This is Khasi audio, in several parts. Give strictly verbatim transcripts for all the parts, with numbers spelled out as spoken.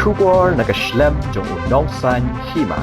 Khubor na ka shlem jong u nongsaiñ hima.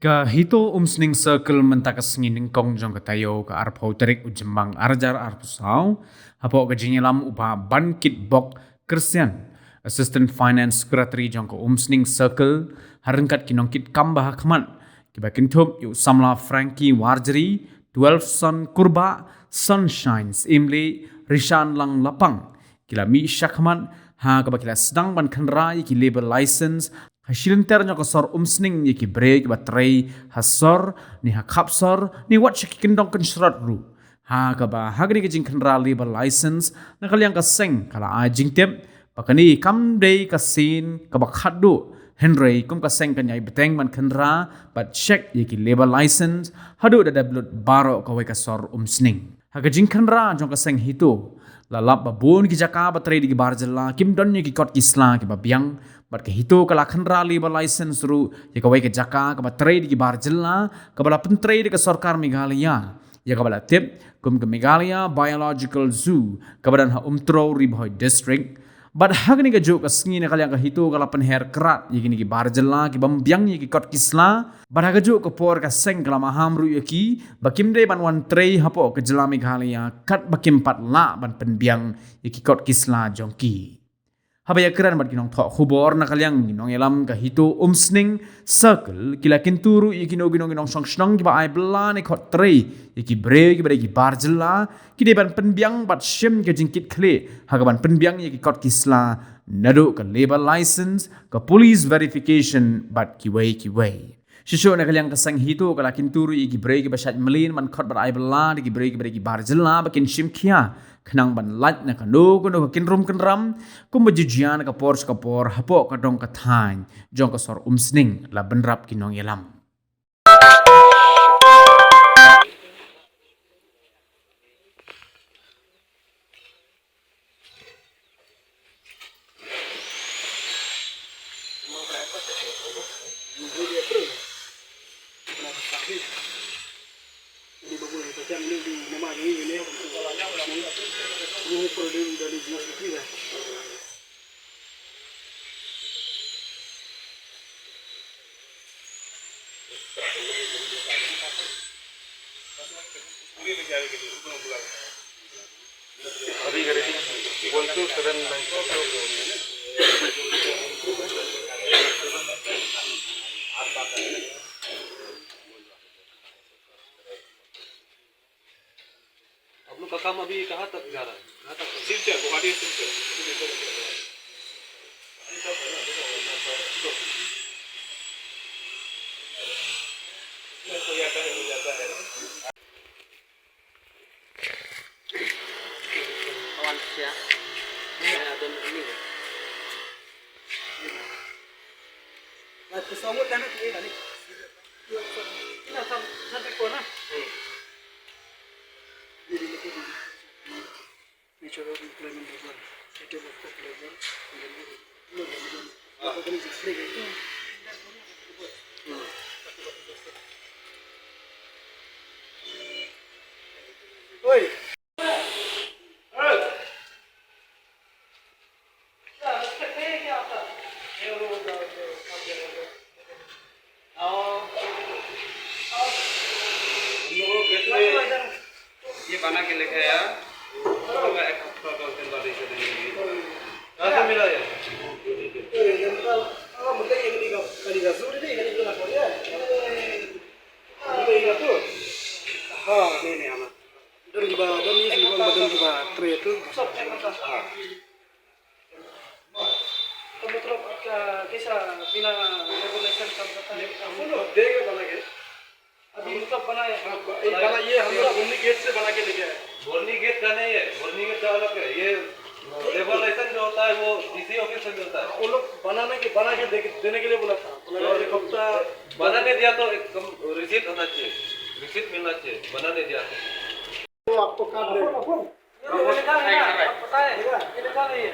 Ka HITO Umsning Circle mynta ka sngi nyngkong jong ka taïew ka arphew tarik u Jymmang arhajar arphew saw, hapoh ka jingïalam u Bah Bankitbok Christian, Assistant Finance Secretary jong ka Umsning Circle, ha ryngkat ki nongkitkam ba ha khmat, kiba kynthup ïa u samla Frankie Warjri, Twelveson Kurbah, Sunshine Syiemlieh, Rishanlang Lapang, ki la mih shakhmat ha kaba ki la sdang ban khynra ïa ki labour license ha shilynter jong ka sor Umsning ïa ki briew kiba trei ha sor ne ha khap sor ne wat sha ki kyndong kynshrot ruh. Ha kaba ha kane ka jingkhynra labour license na ka liang ka seng ka la ai jingtip ba kane kam dei ka sien kaba khatduh, hynrei kum ka seng kan ïai bteng ban khynra bad check ïa ki labour license haduh da dep lut baroh kawei ka sor Umsning. Ha ka jingkhynra jong ka seng HITO, la lap ba bun ki jaka ba trei da ki bar jylla kim don ïa ki kot ki sla kiba biang, bad ka HITO ka la khynra labour license ruh ïa kawei ka jaka kaba trei da ki bar jylla, kaba la pyntrei da ka sorkar Meghalaya, ïa kaba la tip kum ka Meghalaya Biological Zoo, kaba don ha Umtrew, Ri Bhoi District. Bad ha kane kajuh ka sngi na ka liang ka HITO ka la pynher krad ïa kine ki bar jylla kibym biang ïa ki kot ki sla. Bad ha kajuh ka por ka seng ka la maham ruh ïa ki ba kim dei ban wan trei hapoh ka jylla Meghalaya katba kim pat lah ban pynbiang ïa ki kot ki sla jong ki. Haba ïakren bad ki nongthoh khubor na ka liang ki nongïalam ka HITO Umsning Circle ki la kyntu ruh ïa kino kino ki nongshong shnong kiba ai bylla ne khot trei ïa ki briew kiba dei ki bar jylla, ki dei ban pynbiang bad shim ka jingkitkhlieh ha kaban pynbiang ïa ki kot ki sla, naduh ka labour license, ka police verification bad kiwei kiwei. Shisha na ka liang ka seng HITO ka la kyntu ruh ïa ki briew kiba shait mlien ban khot bad ai bylla da ki briew kiba dei ki bar jylla ba kin shim khia khnang ban lait na kano kano ka kynrum kynram kumba ju jia na ka por sha ka por hapoh ka dong ka thaiñ jong ka sor Umsning, la bynrap ki nongïalam. आप लोग का काम अभी कहाँ तक जा रहा है? कहाँ तक? सिलचर, गुवाहाटी, सिलचर। हम लोगों को गेट में ये बना के लेके आया। हम लोग का एक हफ्ता का वेतन बात ऐसे देंगे। कहाँ से मिला ये? हाँ, नहीं, नहीं, हमारा। Don kiba, don ni kiba, don kiba trei tu. Ha. तो मतलब आपका कैसा बिना लेबर लाइसेंस काम करता है? हम लोग देंगे बना के। अभी मतलब बना है? हाँ, ब-, ये बना, ये हम लोग बोरनी गेट से बना के लेके आए। बोरनी गेट का नहीं है, बोरनी गेट का अलग है। ये लेबर लाइसेंस जो होता है वो डीसी ऑफिस में मिलता है। वो लोग बनाने के, बना के दे-, देने के लिए बोला था। बोला तो एक हफ्ता बनाने दिया तो एक कम रिसीट होना चाहिए, रिसीट मिलना चाहिए, बनाने दिया तो। तो आपको कार्ड दे। ये तो लिखा है ना, आप बताए, ये लिखा नहीं है।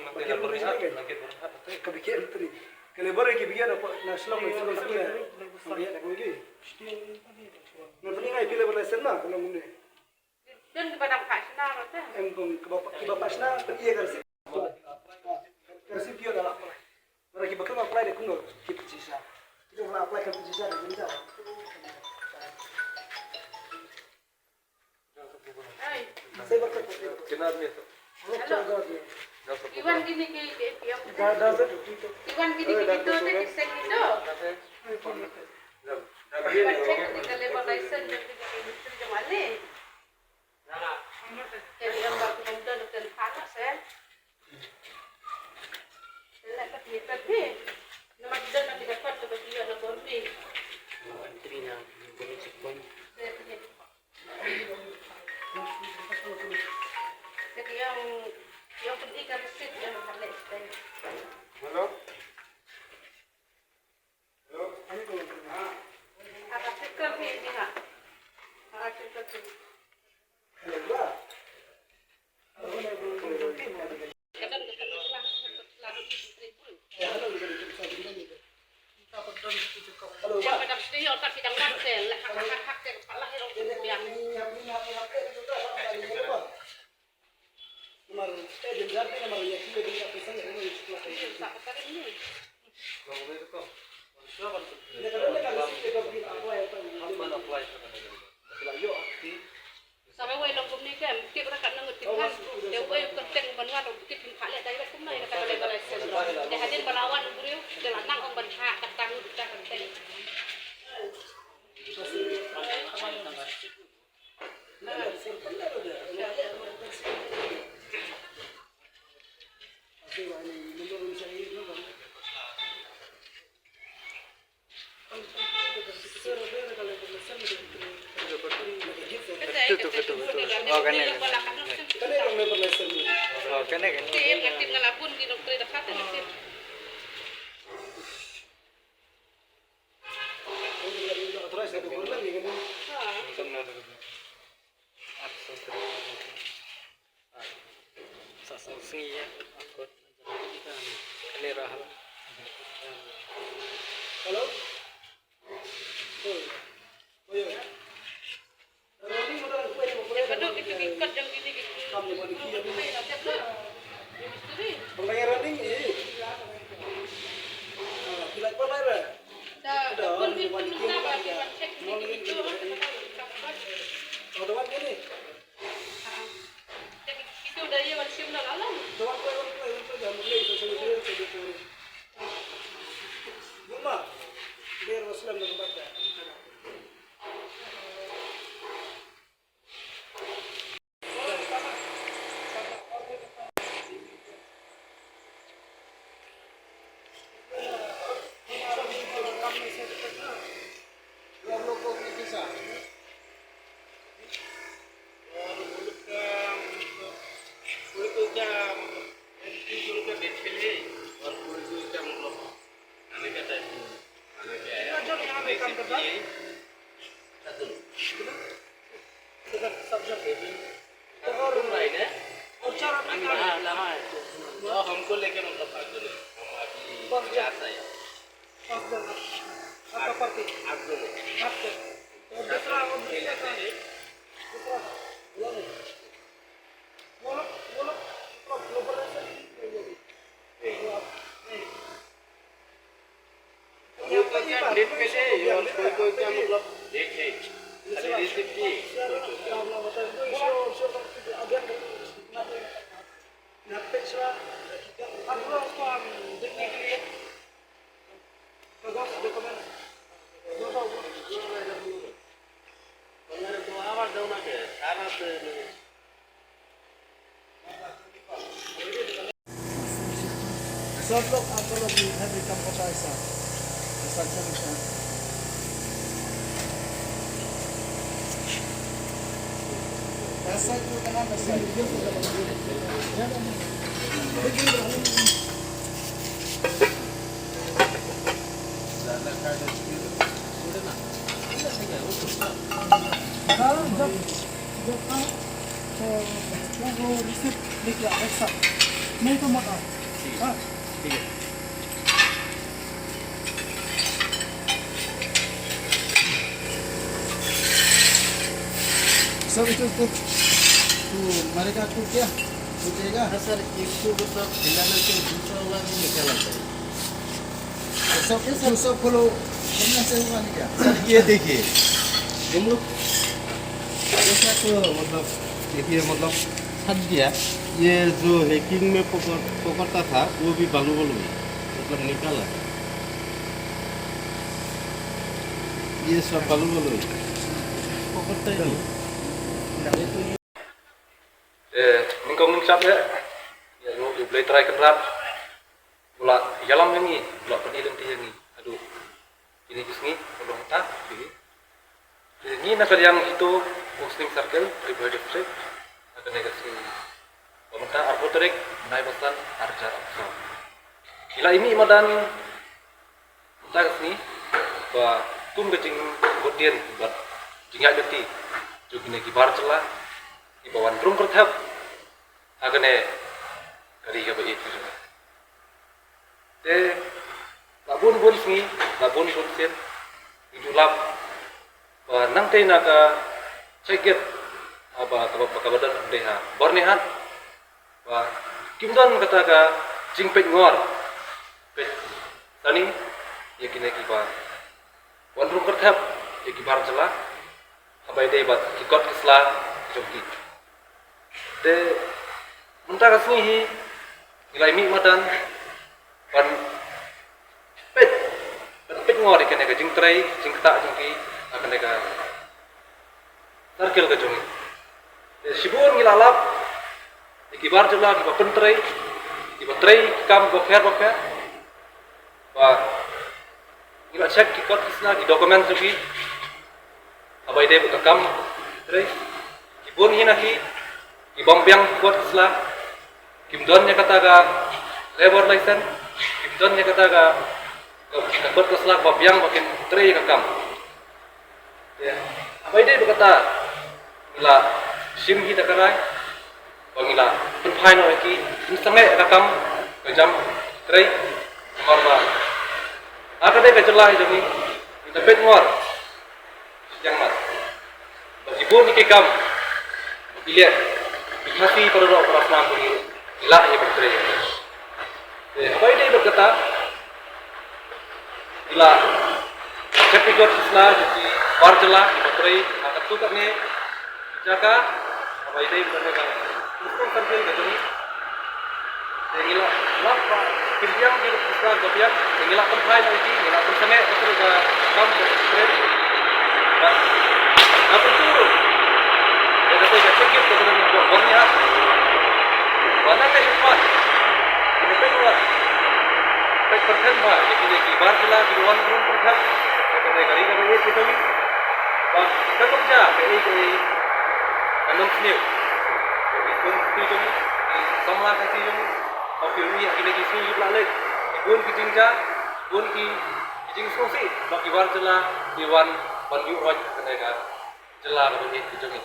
Market Burhan, Market Burhan. Ka bikin tu ni. Ka labour ki bikin apa? Na Shillong, na Shillong, Shillong. Ka bikin apa lagi? Na pynlong ai phi labour license na, ka long kumne. Don kiba dang phah shna ruh te. Em, kong kiba, kiba phah shna, pynïa ka receipt. Ka receipt phi ïoh da la apply. Lada kiba khlem apply de kumno ki pynjah sha. Kiba la apply kan pynjah sha da kumta. Ai. Sa ïa ba ka. Hello. Iwan kine ki, ki, ki, da, da, sir. Iwan kine ki, kito te ki seng kito. Iwan check kine ka labour license jong kine ki industry jong ale. Te ïa ba ki bym don te phah noh seh. Te leh ka phi pep phi. Namar ki don na ki record kaba ki ïoh na Burmese. Entry na Burmese checkpoint. Te phi. Te ki ïong, ïong pyni ka receipt ïong ka leh seh. Hello? Sa kawei long kumne kem, tip ra kat na ngut tip han. Te uwei u kyrteng ban wan u tip phah leh direct kumne na kata leh balai sen. Te hadien ba la wan u briew, te la nang ong ban phah kata ngut kata kyrteng. Hello? और और चार आदमी का हाँ, हाँ। तो हमको लेके मतलब भाग दो, हम अभी पाँच जन। पाँच जन, आपका पार्टी। आठ जन। आठ जन। तो दूसरा और दूसरा का, दूसरा का, बोलो नहीं। वो लोग, वो लोग, मतलब, ग्लोबल रेसर नहीं, नहीं। वो आप, नहीं। कोई कोई क्या डेट पे दे और कोई कोई क्या मतलब डेट है? अरे रिसिप्ट की। सब लोग आप लोग भी इधर भी काम करता है सर। ऐसा क्यों नहीं सर? ऐसा क्यों कहा ना सर? हाँ, जब, जब आए, तो वो रिसिप्ट लेके आओ, एक साथ। नहीं तो मत आओ। हाँ? ठीक है। सर, तो, तो, तो मरेगा तो क्या? तो देगा? हाँ सर, एक तो मतलब फिलहाल तो दूसरा वाला भी निकाला जाए। तो सब, तो सब को लो, करना चाहिए वाली क्या? सर, ये देखिए, हम लोग ऐसा तो मतलब, देखिए, मतलब, छट गया। ये जो हैकिंग में पकड़, पकड़ता था, वो भी बालू बालू है, मतलब, निकाला है। ये सब बालू बालू है। पकड़ता ही नहीं। Eh, nyngkong nyngkong eh. Ïa, ngi U Blei Trai Kynrad u la ïalam ïa ngi, u la pyni lynti ïa ngi haduh kine ki sngi ba long mynta. Ngi na ka liang HITO, Muslim Circle, Ri Bhoi District, na kane ka sngi ba mynta, arphew tarik bnai ba san, ar hajar arphew saw. Ngi la ïa mih madan mynta ka sngi ba kum ka jingbuddien bad jingïaid lynti jong kine ki bar jylla kiba wan rung kyrthep ha kane ka ri kaba ïeit ka jong ngi. Te la bun bun sngi, la bun bun sien, ngi ju lap ba nangtei na ka check gate, ah, ba kaba, ba kaba don ha Byrnihat, ba kim don kata ka jingpeit ngor, peit sani ïa kine kiba wan rung kyrthep ïa ki bar jylla, haba ïadei bad ki kot ki sla ki jong ki. Te mynta ka sngi hi ngi la ïa mih madan ban peit, ban peit ngor ïa kane ka jingtrei jingktah jong ki ha kane ka circle ka jong ngi. Te shibun ngi la lap ïa ki bar jylla kiba pyntrei, kiba trei ki kam bapher bapher. Ba ngi la check ki kot ki sla, ki document jong ki, haba ïadei bad ka kam trei. Ki bun hi na ki, ki bym biang ki kot ki sla, kim don ïa kata ka labour license, kim don ïa kata ka, ka, ka kot ka sla ba biang ba kin trei ka kam. Te haba ïadei bad kata, ngi la shim hi da ka rai ba ngi la pynphai noh ïa ki, pynsangeh ïa ka kam ka jam trei. Namar ba ha kane ka jylla jong ngi, ngi da peit ngor shiteng mat ba ki bun ki kam ki leh ki Khasi para doh para snam jong ngi, ki lah ïa ban trei. Te haba ïadei bad kata, ngi la check ki kot ki sla jong ki bar jylla kiba trei ha katto katne ki jaka, haba ïadei bad kane ka Muslim Circle ka jong ngi. Te ngi la lap ba kim biang ki kot ki sla kiba biang, te ngi la pynphai noh ïa ki, ngi la pynsangeh ïa ka kam ba ki trei. Bad nga pynthut ruh ïa kata ka check gate kaba don ha Byrnihat. Ba nangta shakhmat, ngi peit ngor, peit pyrkhat bha ïa kine ki bar jylla kiba wan rung pyrkhat ïa kane ka ri kaba ïeit ka jong ngi. Ba kan ym jia kaei kaei kan ym sniew ïa ki khun ki jong ngi, ki samla Khasi jong ngi. Ba phi ïohi ha kine ki sngi kiba la leit, ki bun ki jingjia, bun ki, ki jingsngewsih ba ki bar jylla ki wan ban ïuh roit ha kane ka jylla kaba ïeit ka jong ngi.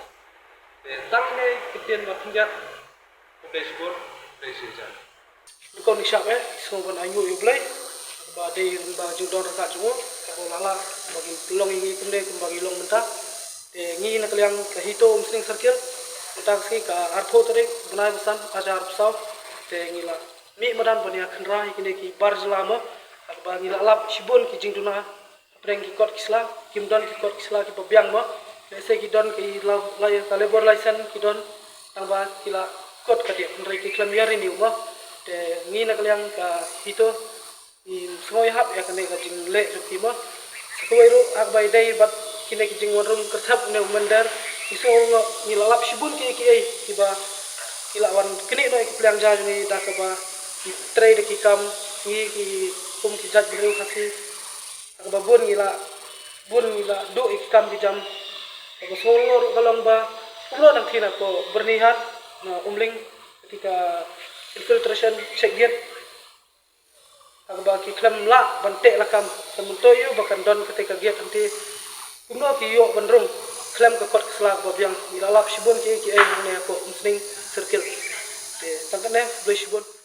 Te Tang ne ktien ba khyndiat. Khublei shibun, khublei shihajar. Rukom ngi shah eh, sngew ban ainguh ïa U Blei ba dei ba jingdon ryngkat jong u, kaba la lah ba ngi long ïa ngi kumne kumba ngi long mynta. Te ngi na ka liang ka HITO Umsning Circle, mynta ka sngi ka arphew tarik bnai ba san, arhajar arphew saw. Te ngi la mih madan ban ïa khynra ïa kine ki bar jylla mo, kaba ngi la lap shibun ki jingduna. Pyrshah ki kot ki sla, kim don ki kot ki sla kiba biang mo. Lehse ki don ki la, la, ka labour license ki don, tang ba ki la kot ka dei, hynrei ki khlem ïa renew mo. Te ngi na ka liang ka HITO, ngi sngew ïahap ïa kane ka jingleh jong ki mo. Sa kawei ruh, ha kaba ïadei bad kine ki jingwan rung kyrthep ne u mynder, ngi sngew ruh ngi la lap shibun ki, kiei kiba ki la wan knieh noh ïa ki pliang ja jong ngi da kaba ki trei da ki kam, ngi ki kum ki jaitbynriew Khasi. Kaba bun ngi la, bun ngi la duh ïa ki kam ki jam. Kaba sngewlyngngoh ruh ka long ba kumno nangta na ko Byrnihat, na Umling, kata ka infiltration check gate, kaba ki khlem lah ban teh lakam, ka myntoi ïa ba kan don kata ka gate hangta. Kumno ki ïoh ban rung khlem ka kot ka sla kaba biang. Ngi la lap shibun kiei kiei hangne ha ko Umsning Circle. Te tang katne, khublei shibun.